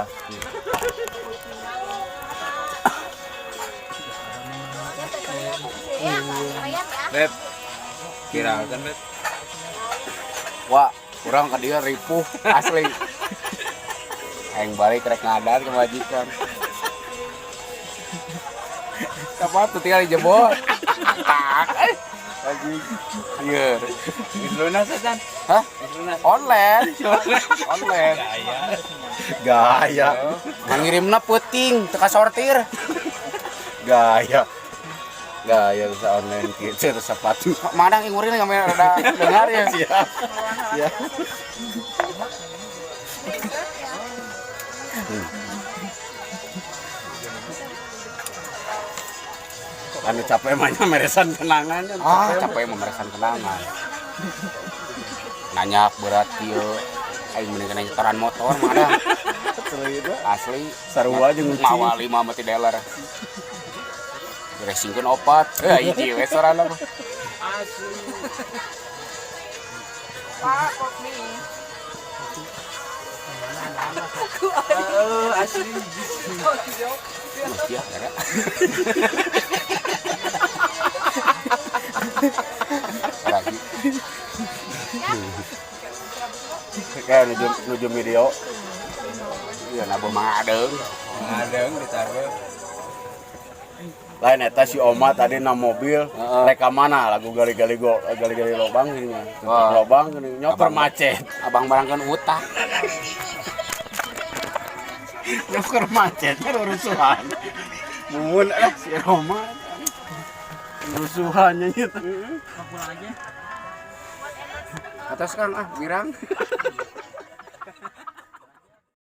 Pasti. Beb. Viralkan, Beb. Wah, kurang ke dia ripuh asli. Aing balik rek ngadar ke majikan. Siapa tuh tinggal dijebol. Tak. Eh. Anjing. Iya. Geus lunas San. Hah? Geus lunas. Online. Online. Gaya. Gaya, Mangirimna peuting teu kasortir. gaya. Gaya bisa online gitu terus sepatu. Madang ingurin nggak rada dengar ya. Siap. Siap. Anu capek mah nya meresan kenangan. Ah, capek memeresan kenangan. Nanyak berat kieu. Aing mending kena nyetoran motor madang. Asli itu. Asli. Sarua jeung ucing. Mawa lima mati dealer. Racingkeun opat. Eh, hiji we sorana mah. Pak, kopi. Heeh, asli. Mesti ya, gara. Lagi. Kayak nuju nuju video. Iya, nabo mangadeung. Ngadeng ditaruh. Lain eta si Oma tadi na mobil Heeh. rek ka mana lagu gali-gali go gali-gali lobang gini mah. Wah. Lobang gini nyoper macet. Abang barangkeun utah. Nyoper macet kan rusuhan. Mun eh si Roma rusuhannya gitu. Atas Kang ah, wirang.